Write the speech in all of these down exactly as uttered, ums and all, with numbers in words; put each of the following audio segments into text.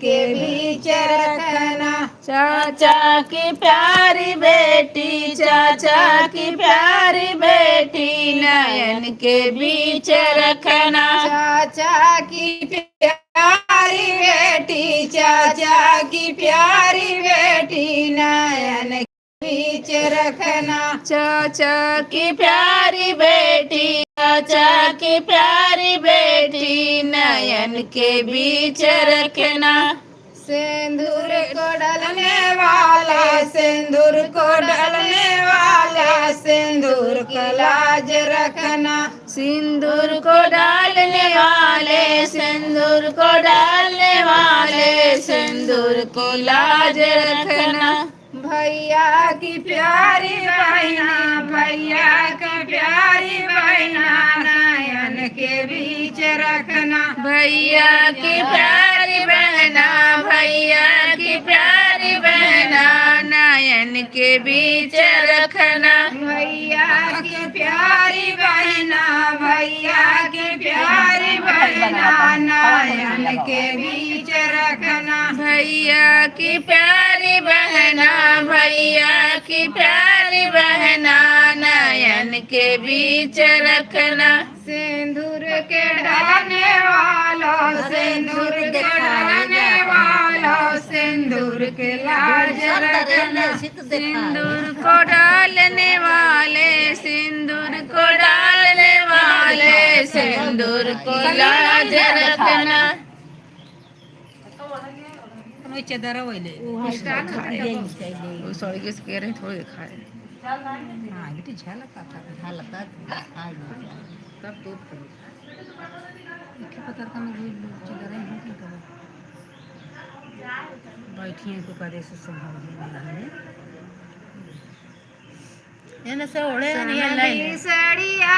के बीच रखना। चाचा की प्यारी बेटी, चाचा की प्यारी बेटी, नयन के बीच रखना। चाचा की प्यारी बेटी, चाचा की प्यारी बेटी, नयन बीच रखना। चाचा की प्यारी बेटी, चाचा की प्यारी बेटी, नयन के बीच रखना। सिंदूर को डालने वाला, सिंदूर को डालने वाला, सिंदूर की लाज रखना। सिंदूर को डालने वाले, सिंदूर को डालने वाले, सिंदूर की लाज रखना। भैया की प्यारी बहिना, भैया की प्यारी बहिना, नयन के बीच रखना। भैया की प्यारी बहिना, भैया की प्यारी बहिना, नयन के बीच रखना। भैया की प्यारी बहिना, भैया की प्यारी बहिना, नयन के बीच रखना। भैया की प्यारी बहिना, भैया की प्यारी बहिना, नयन के बीच रखना। सिंदूर के डालने वालों, सिंदूर के डालने वालों, सिंदूर के लाज रखना। सिंदूर को डालने वाले, सिंदूर को डालने वाले, सिंदूर को लाज रखना। वो चदरा वही ले। वो सड़के से कह रहे, थोड़े दिखा रहे। हाँ, बेटी, झलक आता था। झलक आता था, दिखाई नहीं था। तब तो इखे पतर का में वही लोग चदरा ही होती तो। बैठी हैं तो करे से संभव ही नहीं है। एने से ओढ़े हनी है समधी लाइन। सड़िया,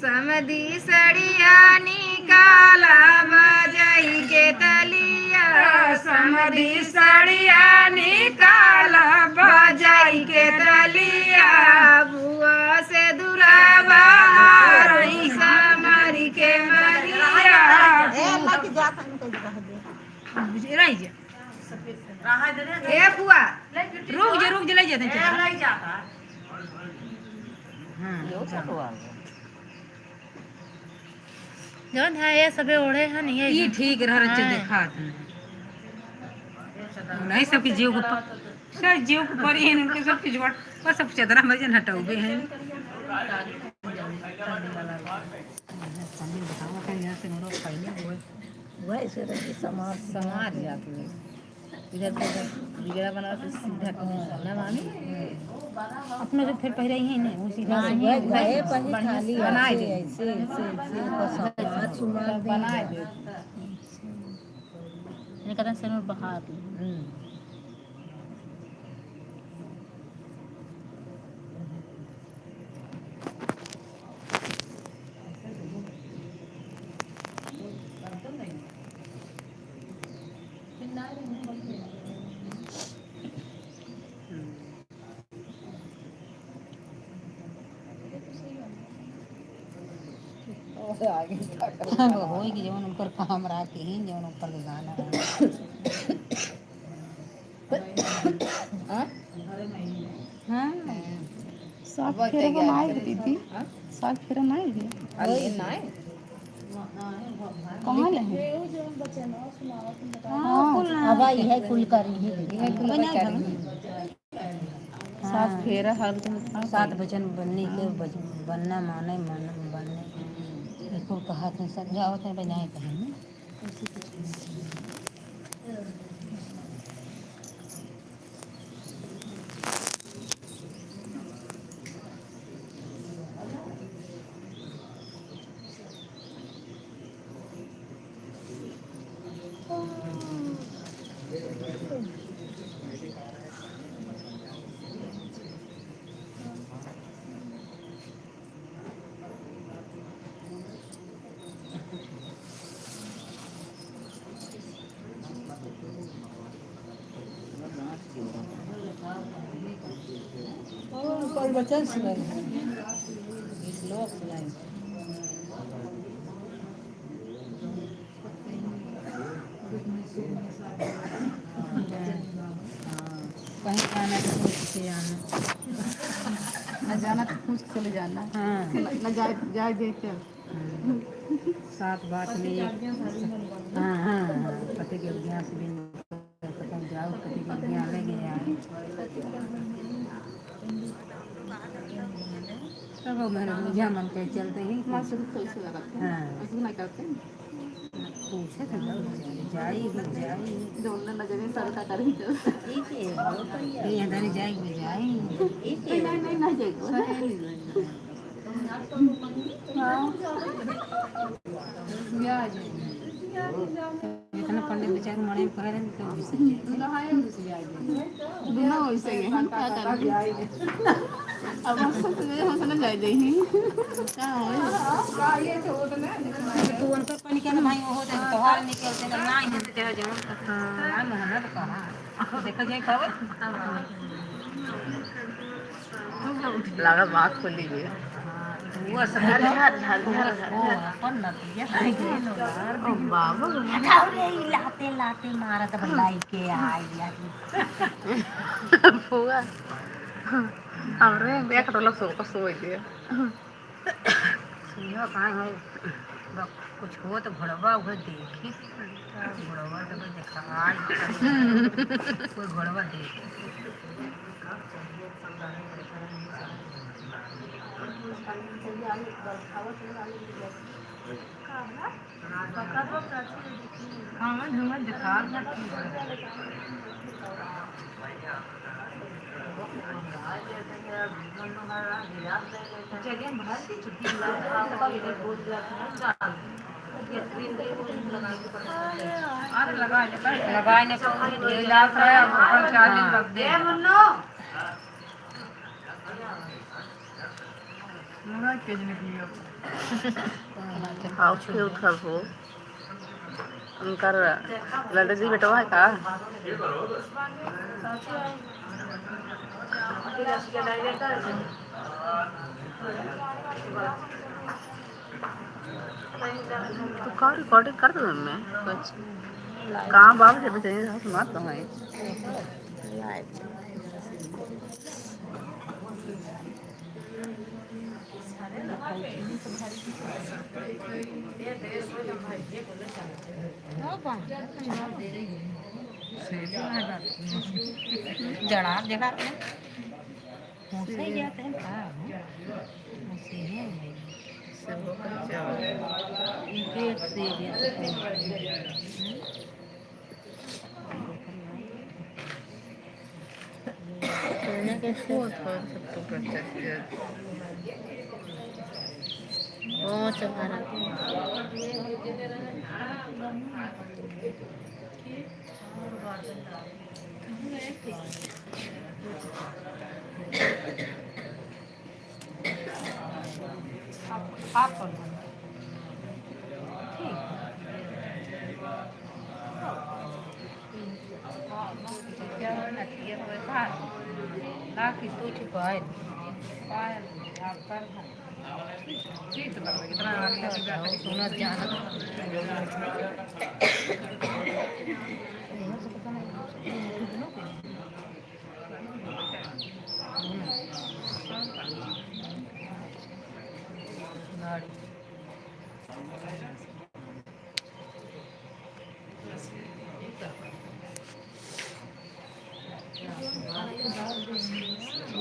समधी सड़िया निकाला बजाई के तलिया, समधी सड़िया निकाला बजाई के तलिया, बुआ से दुरावा रही समरी के मरिया। ए, लग जा, तनी तो रह दे। रह जा। ए बुआ, रुक जा, रुक जा, ले जाते हैं, चला। हाँ, यो जा। जौन है, ये सबे ओढ़े हैं, नहीं है ई ये। ठीक रह, रहे, हाँ। देखात हैं। नहीं, सबके जीव के प-, सब जीव के परी हैं, इनके सब पिछवाड़, बस सब चदरा में जन हटाओगे हैं। समझ बताओ, अपन यहाँ से नोरो पहले हुए। वैसे रहे समाज, समाज जात में। इधर तो बिगड़ा बना के सीधा कहीं ना मामी। अपनों से फिर पहले ही है ना, वो सीधा हाँ, से वही, वही, वही बढ़िया खाली से बनाए ऐसे, दे। ऐसे, ऐसे, ऐसे, बस हाथ सुमार दे। बनाए दे। इन्हें कहते हैं सिनुर बहा दी। हम्म। होई कि जवन उनकर काम रहा, किहिन जवन ऊपर के गाना रहा। हाँ? हाँ। सात फेरा बनाए के दीदी। हाँ? सात फेरा नाई है। अरे नाई। कहाँ ले हैं? हाँ, हाँ, कुल ना। अब यह कुल करी है। यह कुल बना करी दो। है। सात फेरा हर दिन। सात वचन बनने के वचन, बनना माने, मन बनने। बिल्कुल कहा थे सब जाओ थे बजाए कहीं। प्रवचन सुनाई, श्लोक सुनाई। कहीं जाना तो पूछ के जाना। ना जाना तो पूछ के चले जाना। हाँ। ना जाए, जाए दे के। हाँ। सात बात में एक। हाँ, हाँ, हाँ। पति के आज्ञा से भी कतौ जाओ, पति के आज्ञा लगे जाए। तब वो मेरे बुझा मन के चलते ही। माँ शुरू से ऐसे लगा था। हाँ। ऐसे नहीं करते। पूछे तो लोग जाई, जाई। जो उन्हें नजर में सर का करी तो। ये अंदर जाई, जाई। नहीं, नहीं, नहीं, नहीं जाई। हाँ। जितना पंडित बेचारे मड़ई में पड़े रहे, तो घुस जाए। दोनों वैसे ही, हम का करें? अब हम सब तो हम समझ जाए दे ही। का है? तू उनकर पानी के ना भाई, वो हो जाए, तोहार निकलते ना, ना ही देते हो जवन। हाँ, मेहनत कहाँ? देखो जे कब। लागत बा खुली गई। वो सब झर, झर, झर, झर, झर, वो झर। अपन नतिया है, ओ बाबू। अरे, ई लाते, लाते मारत बलाई के आई यार। फुआ। हमरे देख रहल सो, सो दिए। सुनियो, कहाँ है? ब-, कुछ हो तो घोड़वा उहे देखी, घोड़वा तो कोई देखाई, कोई घोड़वा देखी। हाँ, झूमर दिखा दे। अरे लगा ले, लगा ले, लगा ले, लगा ले। आओ, के उठल हो? उनकर लड्डू जी बेटवा है का? तू का recording कर दे में? कहाँ बाप जब चाहिए, हाथ मार तो है। जड़ा, जड़ा। मुझसे ही जाते हैं का? मुझसे ही है। सब लोग का जवाब। एक से एक। हम्म? सोना के सूट और सब तो पचास हजार। ओ, चमारा। आप, आप कौन हो? ठीक। क्या हो ना, ये तो ऐसा है। ना कि कुछ पायल, पायल, आप कर दो। ठीक तो कर दो, इतना आगे की बात है। सोना जाना।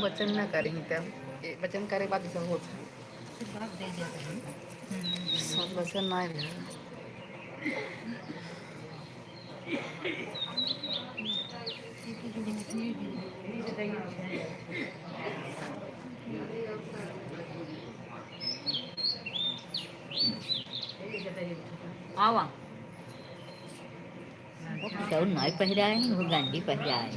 वचन ना करी तब, ए, वचन करे बाद जैसे होत है। सब वचन ना रहे। आवा। वो तो नाई पहिरा है, वो गंडी पहिरा है।